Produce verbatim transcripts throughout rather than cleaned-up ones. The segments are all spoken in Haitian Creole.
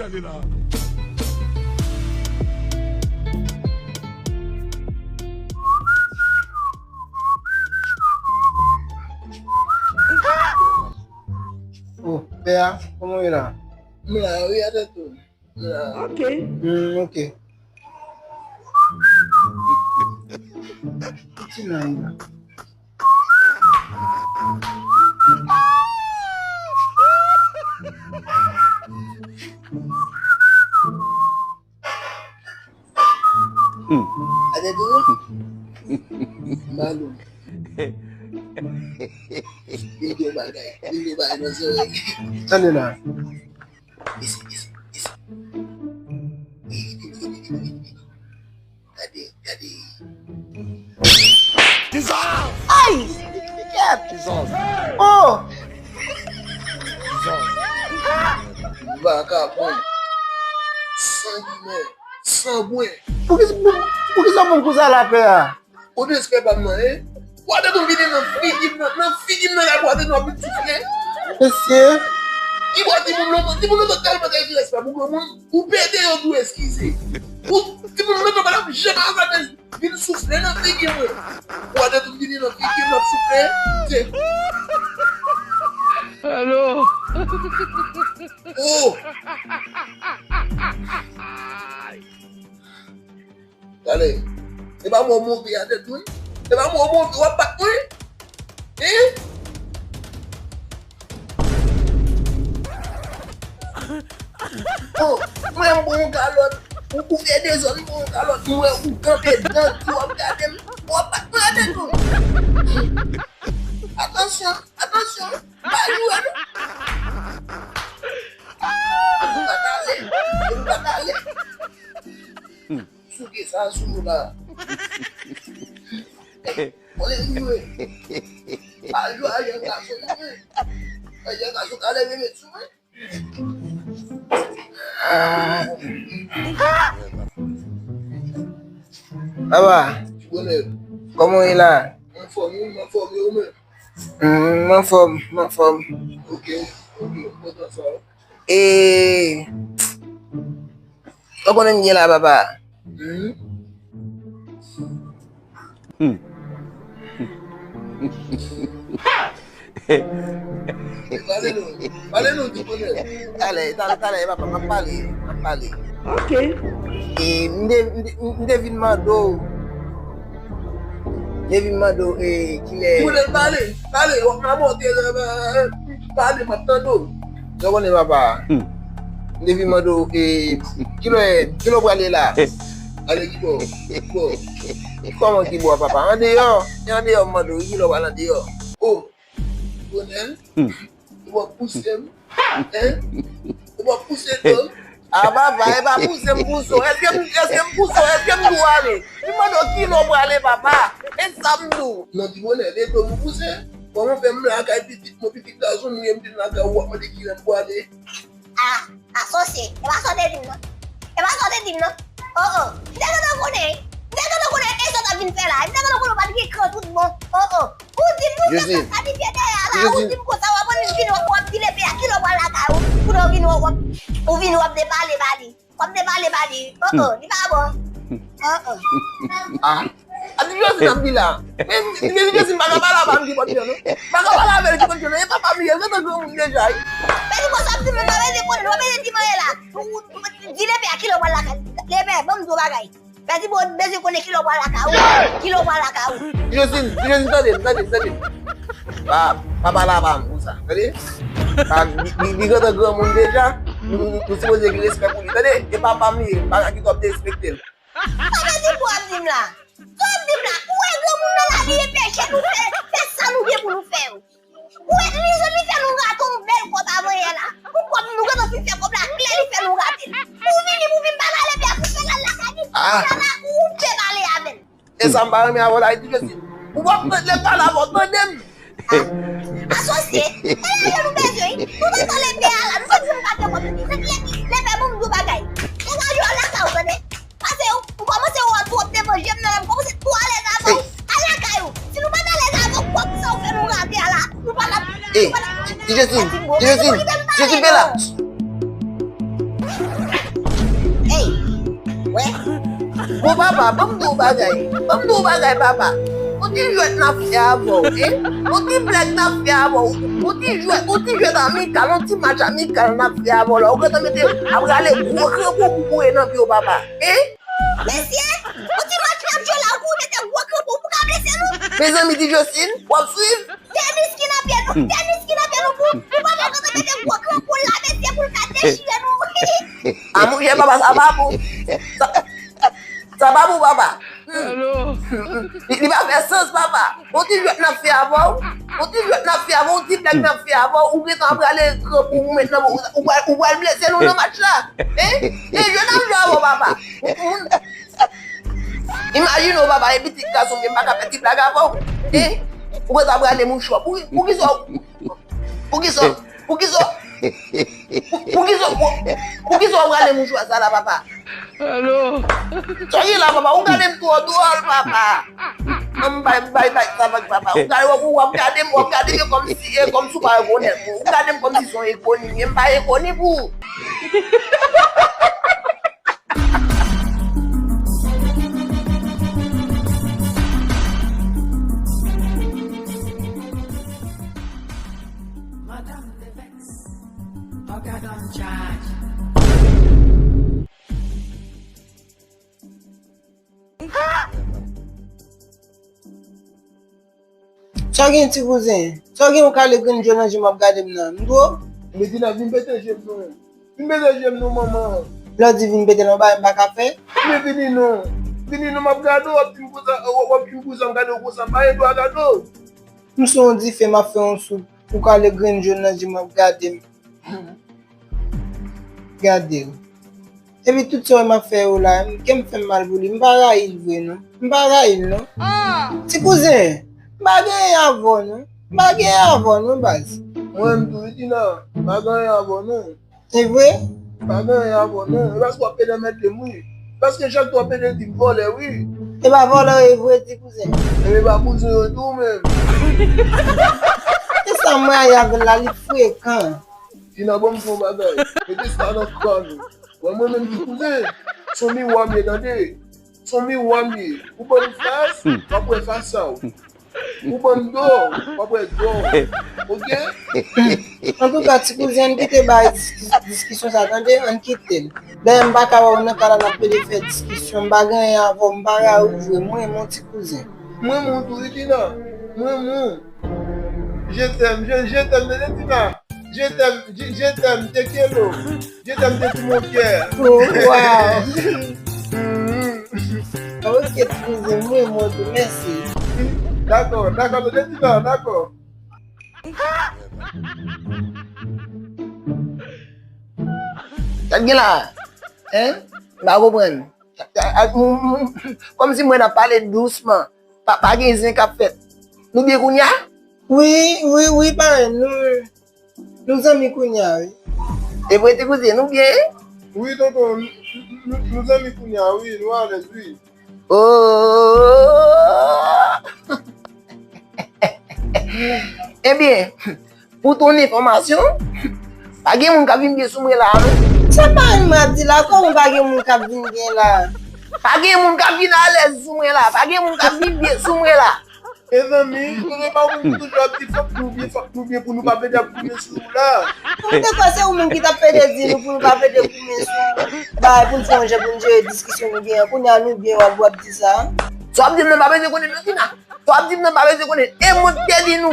Oh, pè a, kòman w ye la? M la wi, atè tou. M la. Ok. Hmm, ok. Ti nan la. Hmm. Atè tou? Malou. Vin gen bagay. Vin gen bagay nan zòrèy. Tande la. Isi, isi, isi. Gade, gade. Ay! Kèt! Oh! Vakabon. Sanginè. Sanbwen. Poukisa, poukisa moun konsa la, pè a? Ou disrespè pa m nan, en? Ou atè tou vini nan figi m nan, nan figi m nan, la ou atè tou ap vin soufle. Mesye. Ki bò timoun lontan, timoun lontan tèlman te disrespè pou granmoun, ou pede yo tou eskize. Ou timoun lontan pa t ap janm azamen vin soufle nan figi mwen. Ou atè tou vini nan figi m nan soufle. Se Alo. Oh! Talè. E pa mwen w move a tèt mwen? E pa mwen w move w ap bat mwen? Hein? Oh, mwen m bon yon kalòt. Ou, ou fè dezòd, m bon yon kalòt. Mwen ou kanpe dan, w ap gade m. W ap bat mwen a tèt mwen. Atansyon, atansyon. Pa jwe non. M pa t ale. M pa t ale. Souke sa sou nou la. Mwen jwe. Pa jwe a jan gason mwen. A jan gason ka leve met sou mwen. Ah. Papa, kòman w ye la? M anfòm, wi, m anfòm, e ou menm? Mm, m anfòm, m anfòm. Ok, ok, m kontan sa. E, ou konnen m gen la, papa? Hmm. Pale nou, pale nou, ti bonè. Talè, talè, talè, papa, m ap pale, m ap pale. Ok. E, m te, m te, m te vin mande w, m te vin mande w, e, kilè. Ti bonè, pale, pale, w ap mamote, pale, m ap tande w. Jan w konnen papa. Hmm. M te vin mande w, e, kilè, kilè w prale la? Ale ki bò? Ki bò? Kòman ki bò, papa? Andeyò? E andeyò m mande w, kilè w pral andeyò? Oh, Bonè, hmm, ou p ap pouse m? Hein? Ou p ap pouse do m? Ah, papa, e pa pouse m pouse w. Èske m, èske m pouse w? Èske m di w ale? M mande w kilè w prale, papa. E sa m di w. Non, ti bonè, de do m pouse. Kòman fè m lakay pitit mwen, pitit gason m ye, m vin lakay ou, w ap mande kilè m prale? Ah, asosye, e pa sa w te di m nan. E pa sa w te di m nan. Oh, oh. M te gentan konnen, wi. M te gentan konnen e sa w t ap vin fè la. M te gentan konnen w pa t gen kran tout bon. Oh, oh. Ou di m, ou fè sa, sa di pye dèyè a la. Ou di m konsa, w ap vin, w ap, w ap vin epè a, kilè w pral lakay ou? Kounye a w vin, w ap, w ap, ou vin, w ap depale ba li. W ap depale ba li. Oh, oh, li pa bon. Oh, oh. Ah. A di Josine ap di la. Men, men Josine pa ka pale avè m ki pòt jan non. Pa ka pale avè l ki pòt jan non. E papa m ye, l gentan granmoun deja, wi. Pèdi konsa ap di m, pa bezwen konnen, pa bezwen di m anyen la. Ou, ou, di lepè a kilè w pral lakay. Lepè, ban m di w bagay. Pèdi bon, bezwen konnen kilè w pral lakay ou. Kilè w pral lakay ou. Josine, Josine, tande m, tande m, tande m. Pa, pa pale avè m konsa, tande? Pa, li, li, li gentan granmoun deja. Nou, nou, nou sipoze gen respè pou li, tande? E papa m li ye, pa ka kite w ap derespekte l. Sa vle di pou w ap di m la? Sa w ap di m la? Ou wè granmoun nan la, li enpeche nou fè, fè sa nou gen pou nou fè yo. Ou wè, li jwenn li fè nou rate yon bèl kòb avanyè la. Pou kòb nou gentan fin fè kòb la klè, li fè nou rate l. Pou vini, pou vin pale avè l, pou fè l al lakay li. Ah. Sa la, ou pe pale avè l. E sa m pa renmen avè w la, e di Jezi. Ou p ap tande lè m pale avè w, tande m. Asosye, e lajan nou bezwen wi. Nou t ap pale pè a la, nou sot di nou pa gen kòb. Lepè, ban m di w bagay. Ou pa jwe al lakay ou, tande. Pase ou, ou kòmanse wè twòp te manje m nan men, m kòmanse twò alèz avè w. Al lakay ou. Si nou pa t alèz avè w, kòb sa ou fè nou rate a la, nou pa t ap, nou pa t ap. Ti Jezi, Ti Jezi, Jezi, Bela. Bon, papa, ban m di w bagay. Ban m di w bagay, papa. Yon ti jwèt n ap fè avè w, en? Yon ti blag n ap fè avè w. Yon ti jwèt, yon ti jwèt amikal, yon ti match amikal n ap fè avè w la. Ou gentan mete ap rale gwo kranpon pou boure nan pye w, papa. En? Mesye, yon ti match n ap jwe la, ou mete gwo kranpon, ou ka blese nou. Mezanmi, ti Jocelyn, w ap swiv? Tenis ki nan pye nou, tenis ki nan pye nou pou, pou papa gentan mete gwo kranpon la, mesye, pou l ka dechire nou. A monchè, papa, sa pa bon. Sa, sa pa bon, papa. Hmm. Li, li pa fè sans, papa. Yon ti jwèt n ap fè avè w. Yon ti jwèt n ap fè avè w, yon ti blag n ap fè avè w. Ou gentan ap rale kranpon ou met nan, ou, ou pral, ou pral blese nou nan match la. En? E jwèt n ap jwe avè w, papa. Ou, ou, imajine w, papa, e pitit gason m ye, m pa ka fè ti blag avè w. En? Ou gentan ap rale mouchwa. Pou, pou ki sa w Poukisa, poukisa, pou- poukisa, pou- poukisa w rale mouchwa sa la, papa? Alo. Sa gen la, papa? Ou gade m twò dwòl, papa. An, m bay, bay, bay, sa vag, papa. Ou gade, w, w ap gade m, w ap gade m kòmsi, e, kòmsi w pa rekonèt mwen. Ou gade m kòmsi se yon enkoni m ye, m pa enkoni pou ou. Madanm te vèks. Oga Don Charge. Sa w gen, ti kouzen? Sa w gen, ou kale grenn je w nan je m w ap gade m nan? M dwe w? Medina, vin pete je m non. Vin pete je m non, manman. Lè w di vin pete l, yon bagay m pa ka fè? Men vini non. Vini non, m ap gade w, w ap di m konsa, w ap, w ap di m konsa, m gade w konsa, m pa gen dwa gade w. M sou yon dife, m ap fè yon soup. Ou kale grenn je w nan je m w ap gade m. Gade l. Epi tout sa w wè m ap fè yo la, m, kè m fè m mal pou li. M pa rayi l vre non. M pa rayi l non. Ti kouzen, m pa gen anyen avè w non. M pa gen anyen avè w non, baz. Mwen menm tou wi, Tina, m pa gen anyen avè w non. Se vre? M pa gen anyen avè w non. E paske w ap pede anmède m wi. Paske chak tan w ap pede di m vòlè wi. E pa vòlè w ye vre, ti kouzen. Ebyen, e pa kouzen yo tou menm. E sa m rayi avè l la, li frekan. Tina, ban m fè yon bagay. Mete sa nan kran nou. Wè mwen menm ti kouzen, se yon miwa m ye, tande. Se yon miwa m ye. Ou ban m fas, m ap wè fas sa w. Ou ban m do, w ap wè do w. Oke? Antouka, ti kouzen, ann kite bagay diski-, diskisyon sa, tande? Ann kite l. Dayè, m pa ka wè w nan kay la, n ap pede fè diskisyon. M pa gen anyen avè w, m pa rayi w vre. Mwen, mon ti kouzen. Mwen, mon tou, wi, Tina. Mwen, mon. Je t'aime, je, je t'aime, tande, Tina. Je t'aime, je, je t'aime, te quiero. Je t'aime de tout mon cœur. Oh, wow. Ok, ti kouzen, mwen, mwen tou, mèsi. Dakò, dakò, tande, Tina, dakò. Sa k gen la? Hein? M pa konprann. Kòmsi mwen ap pale dousman. Pa, pa gen zen k ap fèt. Nou byen kounye a? Wi, wi, wi, parenn, nou, nou zanmi kounye a, wi. E vre, ti kouzen, nou byen? Wi, tonton, nou, nou, nou zanmi kounye a, wi, nou alèz, wi. Oh! Ebyen, pou ton enfòmasyon, pa gen moun k ap vin byen sou mwen la, non. Sa parenn mwen ap di la, kòman pa gen moun k ap vin byen la? Pa gen moun k ap vin alèz sou mwen la, pa gen moun k ap vin byen sou mwen la. Mezanmi, nou se pa moun ki toujou ap di fòk nou byen, fòk nou byen pou nou pa pede ap goumen sou ou la. Ou te kwè se ou menm ki t ap pede di nou pou nou pa pede goumen sou ou, bay pou n fè yon jan pou n jere diskisyon nou gen an. Kounye a nou byen, w ap, w ap di sa. Sa w ap di m nan pa bezwen konnen non, Tina. Sa w ap di m nan pa bezwen konnen. E moun ki te di nou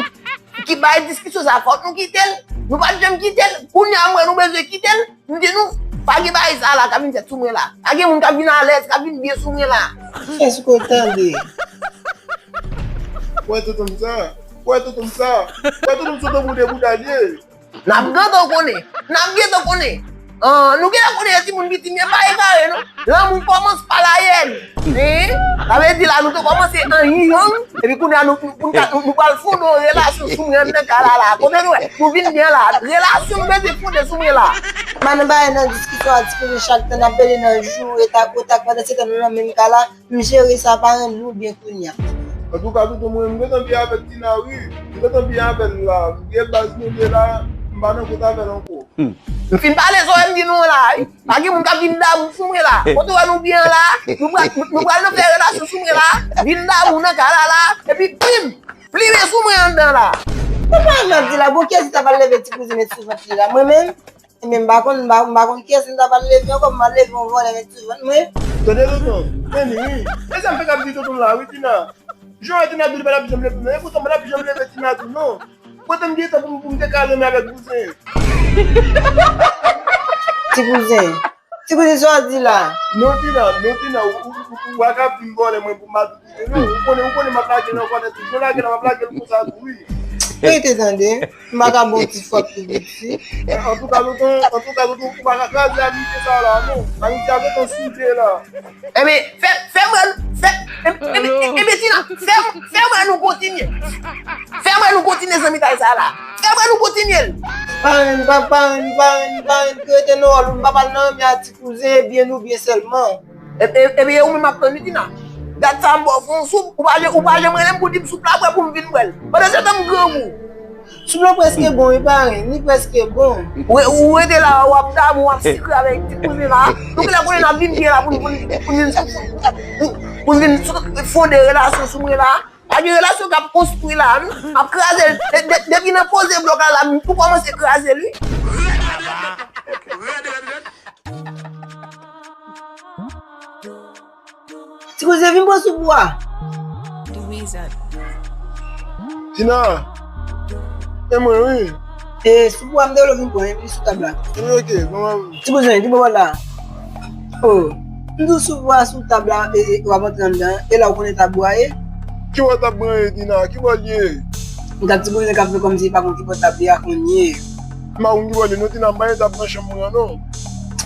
ki bay diskisyon sa, fòk nou kite l. Nou pa t janm kite l. Kounye a m wè nou bezwen kite l. M di nou, pa gen bagay sa la k ap vin fèt sou mwen la. Pa gen moun k ap vin alèz, k ap vin byen sou mwen la. Èske w tande? Wè tonton m sa. Wè tonton m sa. Wè tonton m sou tonton m de bouda l ye. N ap gentan konnen. N ap gentan konnen. Ah, nou gentan konnen e timoun piti m ye, pa egare non. Lanmou kòmanse pa la yèn. Hein? Sa vle di la, nou te kòmanse an yiyong, epi kounye a nou, nou, nou, nou, nou pral fonde yon relasyon sou mwen nan kay la la. Kote nou wè? Nou vin byen la. Relasyon nou bezwen fonde sou mwen la. M pa nan bagay nan diskisyon a ti kouzen, chak tan n ap pede nan joure takotak, pandan se tan nou nan menm kay la, m jere sa parenn nou byen kounye a. Antouka, tonton, mwen, m gentan byen avèk Tina, wi. M gentan byen avè l la. M gen baz nou ye la. M Pa nan kout avè l ankò. M fin pale sa w wè m di nou an la, wi. Pa gen moun k ap vin damou sou mwen la. Kote w wè nou byen an la, nou pral, nou pral nan fè relasyon sou mwen la. Vin damou nan kay la la, epi plim, plimen sou mwen anndan la. Ou pa wè m ap di la, bon, kiyès ki ta pral leve ti kouzen met sou vant li la? Mwen menm? Ebyen, m pa konn, m pa, m pa konn kiyès m ta pral leve ankò, m pral leve yon vòlè met sou vant mwen. Tande tonton, men wi. E sa m fèk ap di tonton la, wi, Tina. Jan Tina di li pa t ap janm leve, men epoutan pa t ap janm leve Tina tou, non. Kote m gentan pou m, pou m te ka renmen avèk kouzen? Ti kouzen. Ti kouzen, sa w di la? Non, Tina, non, Tina, ou, ou, ou, ou pa ka vin vòlè mwen pou m pa doute, non. Ou konnen, ou konnen m ap lage nan vòlè tou. Jan lage la, m ap lage l konsa tou, wi. Rete tande. M pa ka ba w ti fòt pou piti. Antouka, tonton, antouka, tonton, ou pa ka kraze amitié sa la, non. Amitié a gentan soudé la. Ebyen, fè, fè m wè, fè, ebyen, ebyen, Tina, fè, fè m wè nou kontinye. Fè m wè nou kontinye zanmitay sa la. Fè m wè nou kontinye l. Parenn, pa, parenn, parenn, parenn, ki rete nan wòl ou, m pa pral nan anmè a ti kouzen, byen nou byen sèlman. E, e, ebyen, ou menm ap tann wi, Tina. Dat sa m ba w fè yon soup, ou pa, ou pa janm rele m pou di m soup la prè pou m vin bwè l. Pandan se tan m grangou. Soup la prèske bon, wi, parenn, li prèske bon. Ou, ou rete la, w ap damou, w ap sikre avèk ti kouzen la. Nou genlè konnen n ap vin byen la pou n, pou n, pou n vin, pou, pou n vin fonde relasyon sou mwen la. Pa gen relasyon k ap konstwi la, m ap kraze l. De, de, depi nan poze blòk la, la, m tou kòmanse kraze l, wi. Ti kouzen, vin pran soup ou a. Tina, e mwen, wi. E, soup ou a, m te vle w vin pran, epi sou tab la. Ebyen, oke, kòman? Ti kouzen, ki bò w la? O, m di w soup ou a sou tab la, e, e, w ap antre anndan, e la ou konnen tab ou a ye? Ki bò tab mwen ye, Tina? Ki bò l ye? M gad ti kouzen k ap fè kòmsi li pa konn ki bò tab li a konn ye. M pa konn ki bò l ye, non, Tina, m pa gen tab nan chanm mwen an, non.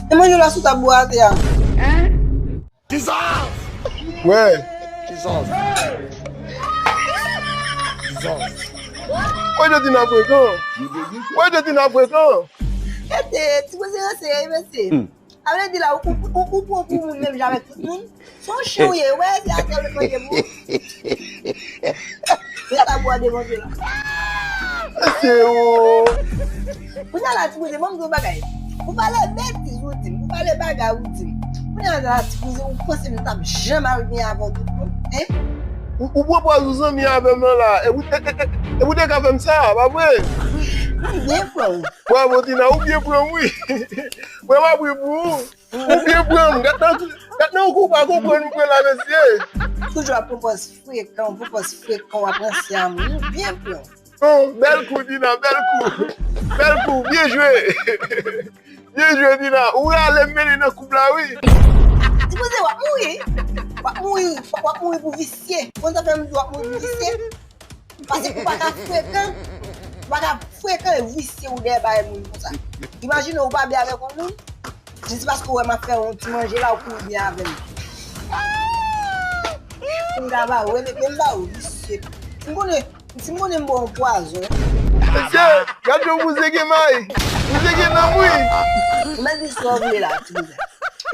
E manje w la sou tab ou a atè a. Wè. Wè, Tina frekan. Wè, Tina frekan. Gade, ti kouzen ranse, mesye. Sa vle di la, ou, ou, ou, ou pran pou moun menm jan avèk tout moun. Se yon chen ou ye, wè, se atè ou te manje pou. Se tab ou a devante la. Mesye, o. Kounye a la, ti kouzen, ban m di w bagay. Ou pale betiz, ou di m. Ou pale bagay, ou di m. Kounye a la, ti kouzen, ou panse m t ap janm al byen avè w tout bon? Hein? Ou, ou pran pòz ou zanmi avè m nan la. E ou, e, e, e, e ou te ka fè m sa, pa vre? M byen pran w. Bravo, Tina, ou byen pran m, wi. Mwen, m ap ri pou ou. Ou byen pran m. Gad nan, gad nan ou pa konprann ou pran la, mesye. Toujou ap pran pòz frekan, pran pòz frekan, w ap ranse a moun. Ou byen pran. Oh, bèl kou, Dina, bèl kou. Bèl kou, byen jwe. Byen jwe, Dina. Ou rale m mennen nan koup la, wi. Ti kouzen, w ap mouri. W ap mouri, w ap mouri pou visye. Konn sa fè m di w ap mouri pou visye? Paske ou pa ka frekan, ou pa ka frekan e visye ou dèyè bay moun konsa. Imajine ou pa byen avèk yon moun, jis paske ou wè m ap fè yon ti manje la, ou kouri byen avè m. M ka ba ou, men m ba ou, visye. Si m konnen, si m konnen m ba w yon pwazon. Mesye, gad jan bouze gen may, bouze gen nanm, wi. Ou mèt di sa w vle la, ti bouzen.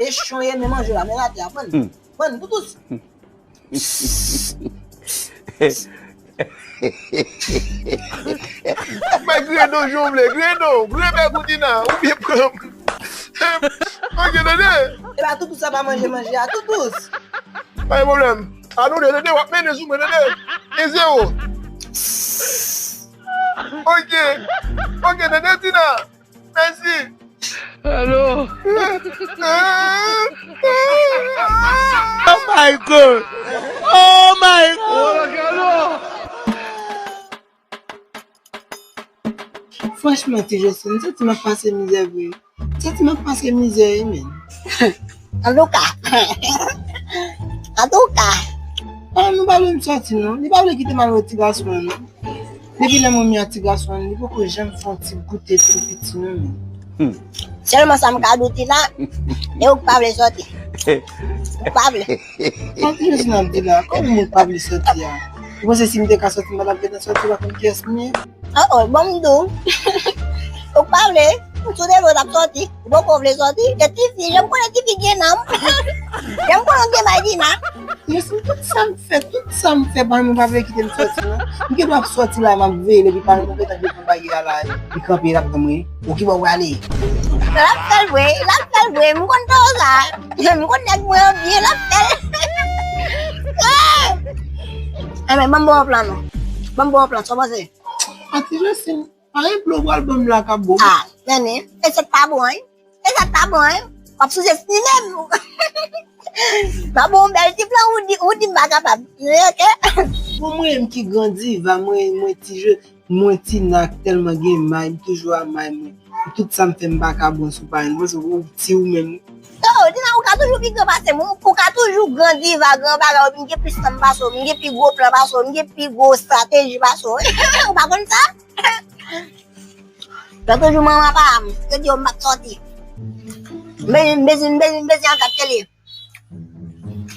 E chonye, men manje la, men rate a, pran. Pran, toutous. Bay gredo jan w vle, gredo, grenn bèk ou Dina, ou byen pran m. Ok, tande. E pa toutous sa pa manje manje a, toutous. Pa gen pwoblèm. A nou de, tande, w ap mennen sou mwen, tande. E zewo. Ok. Ok, tande, Dina. Mèsi. Alo. Oh my God! Oh my God! Franchman, ti Josline, m santi m ap pase mizè vre. M santi m ap pase mizè, wi, men. Antouka. Antouka. Ah, nou pa vle m sòti, non. Li pa vle kite m al wè ti gason an, non. Depi lè mwen mi a ti gason an, li poko janm fè yon ti goute pou piti nou menm. Sèlman sa m ka di w Tina, e ou k pa vle sòti. Ou pa vle. Sa ti Josline ap di la, kòman moun pa vle sòti a? Ou panse si m te ka sòti, m pa t ap gentan sòti, ou pa konn kiyès m ye? Oh, oh, bon, m di w. Ou pa vle, m sou de lòt ap sòti, ou poko vle sòti, e tifi, jan m konnen tifi gen nanm. Jan m konnen w gen bay Dina. Ti Josline, tout sa m fè, tout sa m fè, paran m pa vle kite m sòti, non. M gen dwa ap sòti la, m ap veye l, epi paran m gentan devan bagay la, li kanpe, l ap tann mwen. Ou ki bò w prale? L ap fè l vre, l ap fè l vre, m konn tan sa. M konn nèg mwen an byen, l ap fè l. Enben, ban m ba w plan, non. Ban m ba w plan, sa w panse? A Ti Josline, pa gen plo pral ban m la k ap bon. Ah, men, e sa pa bon, hein? E sa pa bon, hein? W ap souse li menm. Pa bon, bèl ti plan, ou di, ou di m pa kapab. Ok? Bon, mwen menm ki gran diva, mwen, mwen ti je, mwen Tina k tèlman gen may, m toujou a may mwen. Tout sa m fè m pa ka bon sou parenn. Mwen se ou ti ou menm. Oh, Tina, ou ka toujou pi gran pase m. Ou, ou ka toujou gran diva, gran bagay, ou vin gen plis tan pase w, m gen pi gwo plan pase w, m gen pi gwo estrateji pase w. Ou pa konn sa? Lòt jou manman pa m, yo di yo m pa t sòti. M bezwen, m bezwen, m bezwen, m bezwen an gad tele.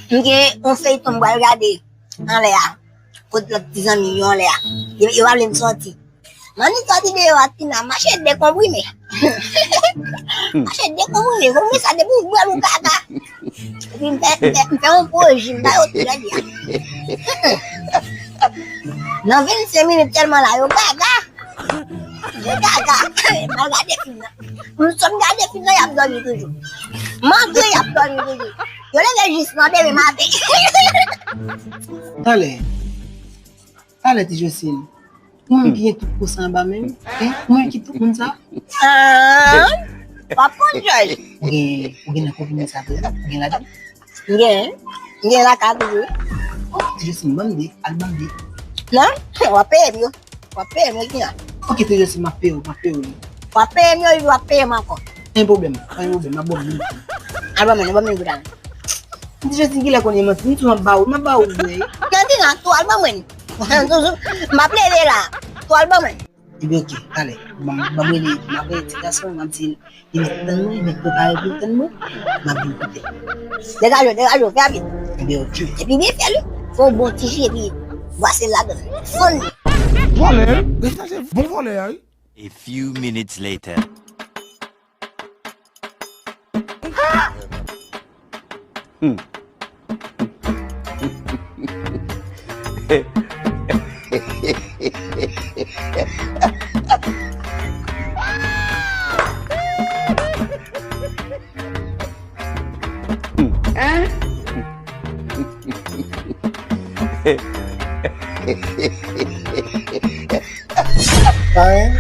M gen yon feyton m pral gade anlè a. Kot lòt ti zanmi yo anlè a. Yo, yo pa vle m sòti. M annik sòti deyò a Tina, mache dekonprime. Mache dekonprime, konprime sa depi w bwè l ou gaga. Epi m fè, m fè, m fè yon pwoji, m ba yo tou lè di a. Nan vennsenk minit sèlman la, yo gaga. Yo gaga. M al gade fim nan. M sot gade fim nan, y ap dòmi toujou. M antre, y ap dòmi toujou. Yo leve jis nan demen maten. Talè. Talè, Ti Josline. Ou menm ki gen tout po sa anba men w? Hein? Ou menm ki tout moun sa? Ah, w ap konn, Jòj. Ou gen, ou gen nan konprann sa vre? Ou gen ladan? M gen, m gen lakay toujou. Oh, Ti Josline, ban m de, al ban m de. Non, w ap peye m yo. W ap peye m yo, Tina. Ok, Ti Josline, m ap peye w, m ap peye w li. W ap peye m yo, epi w ap peye m ankò. Pa gen pwoblèm, pa gen pwoblèm, m ap ba w mil goud. Al ban mwen, ban mwen mil goud la. Ti Josline, kilè konnen manti, m tou m ap ba w, m ap ba w vre. Non, Tina, tou al ban mwen. M ap leve la. Tou al ban mwen. Ebyen, ok, talè. Ban m, ban m rele, m ap rele ti gason, m ap di l, li mèt tann mwen, li mèt prepare pou l tann mwen, m ap vin koute l. Degaje w, degaje w, fè rapid. Ebyen, ok. Epi byen fè l, wi. Fè yon bon ti ji, epi bwase l ladan l. Fann li. Vòlè, wi. Sa se bon vòlè a, wi. A few minutes later. Hein? Parenn?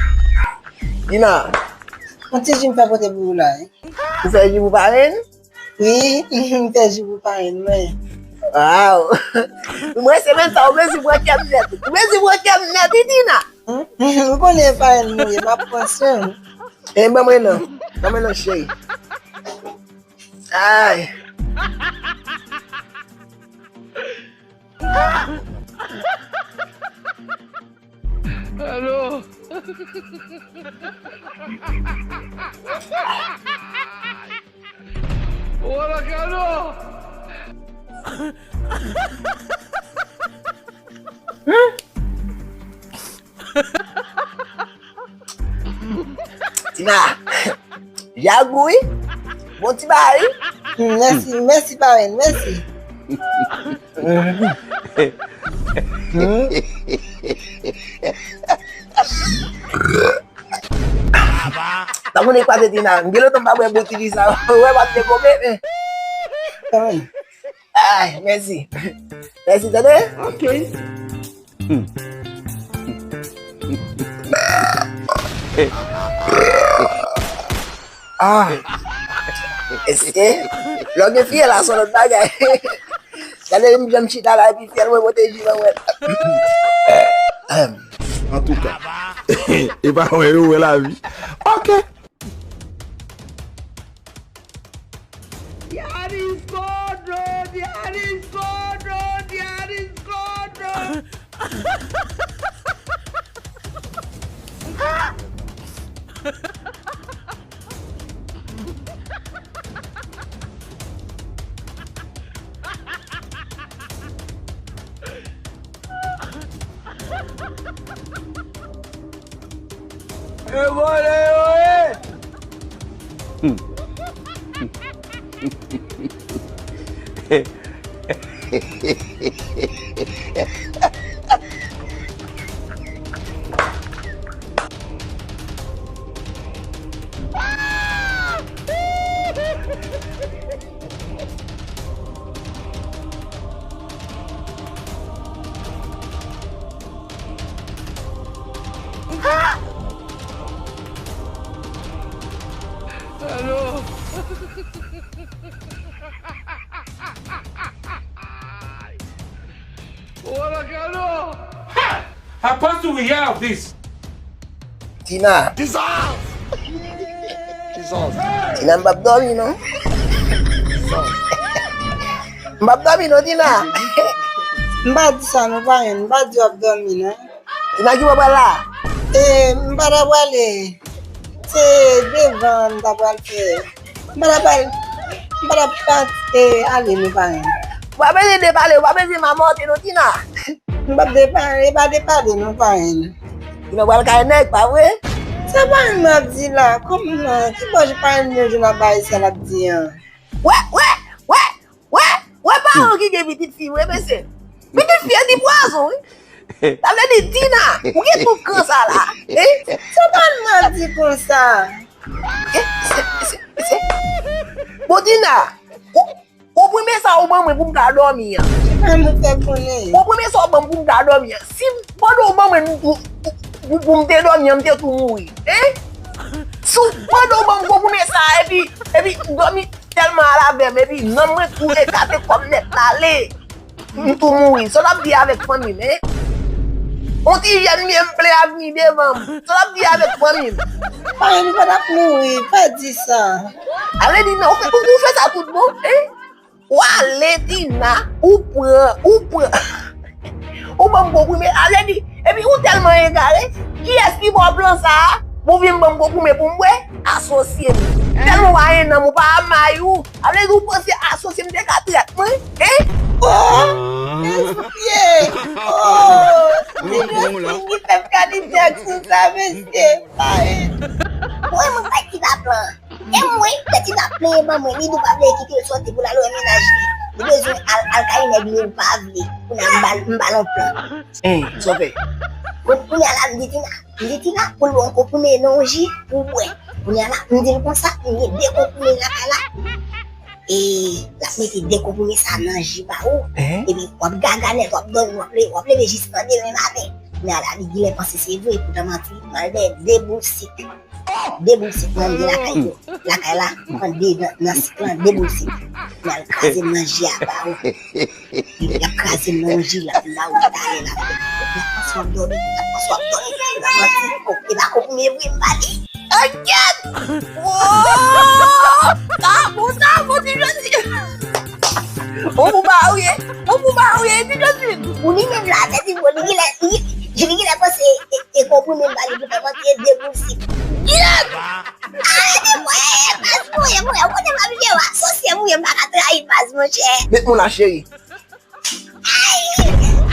Tina. Yon ti ji m fè pote pou ou la, wi. Ou fè ji pou parenn? Wi, m fè ji pou parenn mwen. Waw. Mwen se menm sa, ou mezi pran kè m nèt. Ou mezi pran kè m nèt, wi, Tina. Ou konnen parenn mwen ye, m ap pran swen w. E ban mwen non. Ban mwen non, cheri. Ay. Alo. Wala kano. Tina, jagou wi. Bon ti bagay wi. Mèsi, mèsi parenn, mèsi. Sa moun ekwate Tina, m gen lontan m pa bwè bon ti ji sa. Ou wè m ap dekope men. Ay, mèsi. Mèsi, tande? Ok. Ah. Èske lè w gen fiyèl la se yon lòt bagay. Gade m jan m chita la epi fiyèl mwen pote ji ban mwen. Antouka, e pa mwen yo wè lavi. Ok. Dianiscodo, Dianiscodo, Dianiscodo. E vòlè yo ye! Alo! Wala kalo! Ha! How close do we have this? Tina. Jesus! Jesus! Tina, m p ap dòmi non. Jesus! M p ap dòmi non, Tina. M pa di sa non, parenn. M pa di w ap dòmi non. Tina, ki bò w pral la? E, m pa ta prale. Se devan m ta pral fè. M pa ta pral, m pa ta pa, e, ale non, parenn. Ou pa bezwen depale, ou pa bezwen mamòte non, Tina. M p ap depale, e pa depale non, parenn. Tina pral kay nèg, pa vre? Sa parenn m ap di la, kòman, ki bò parenn mwen jwenn ap bay sa l ap di an? Wè, wè, wè, wè, wè paran ki gen pitit fi vre, mesye. Pitit fi an di pwazon, wi. Sa vle di, Tina, ou gen tout kran sa la, hein? Sa parenn m ap di konsa. Eh, se, se, se. Bon, Tina, konprimen sa ou ban mwen pou m ka dòmi an. Ki pa nou fè konnen? Konprimen sa ou ban m pou m ka dòmi an. Si pandan ou ban mwen pou, pou, pou, pou m te dòmi an, m te tou mouri. Hein? Si w pandan ou ban m konprimen sa, epi, epi dòmi tèlman al avè m, epi nanm mwen tou ekate kòm nèt la ale. M tou mouri. Sa w ap di avèk fanmi m, hein? On ti jèn vye m ple avni devan m. Sa w ap di avèk fanmi m? Parenn, ou pa t ap mouri, pa di sa. Ale di non, ou fè, ou, ou fè sa tout bon, hein? Ou ale, Tina, ou pran, ou pran. Ou ban m konprime, ale di, epi ou tèlman egare, kiyès ki ba w plan sa a? Pou vin ban m konprime pou m bwè? Asosye m. Tèlman w pa gen nanm, ou pa may ou. Ale di ou panse asosye m te ka trèt mwen? Hein? Oh! Mesye! Oh! Ti Joseline ki fè m kalite aksyon sa, mesye! Ay! Mwen, mwen pa ki la plan. E mwen, lè Tina plenyen ban mwen, li di w pa vle kite l sòti pou l al wè mennaj li. Li bezwen al, al kay nèg li, ou pa vle. Kounye a m ba l, m ba l yon plan. Hein, sa w fè? Kounye a la, m di Tina, m di Tina, pou l ba w konprime nan yon ji, pou w bwè. Kounye a la, m di l konsa, m gen de konprime lakay la. E l ap mete de konprime sa nan ji ba ou. Hein? Epi w ap gaga nèt, w ap dòmi, w ap leve, w ap leve jis nan demen maten. Kounye a la, li genlè panse se vre, poutan manti, m al dèyè de boul sik. De boul sik mwen gen lakay yo. Lakay la, m pran de nan, nan sik lan, de boul sik. M al kraze m nan ji a ba ou. Y ap kraze m nan yon ji, l ap vin ba ou talè la. Y ap panse w ap dòmi, y ap panse w ap dòmi. Pou ta manti, e pa konprime vre m ba li. Ankèt! Woo! Sa bon, sa bon, ti Jodi. Ou pou ba ou ye, ou pou ba ou ye, ti Jodi. Pou li menm la, se ti bon, li genlè, li, li genlè panse e, e konprime m ba li pou ta manti, e de boul sik. Gilèt! Arete mwen, baz mwen, mwen, ou konnen m ap jere w asosye mwen, m pa ka trayi baz, monchè. Met mwen la, cheri. Ay!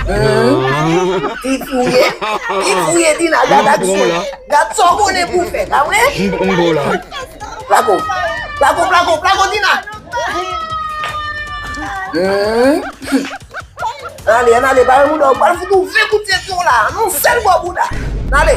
Hmm. Ti fouye, ti fouye, Tina, gad aksyon. Gad sa w konnen pou w fè, pa vre? Plako, plako, plako, plako, Tina. Hmm. Ann ale, ann ale, bare bouda w, pral fout ou ven kout sentyon la, nan sèl bò bouda. Ann ale.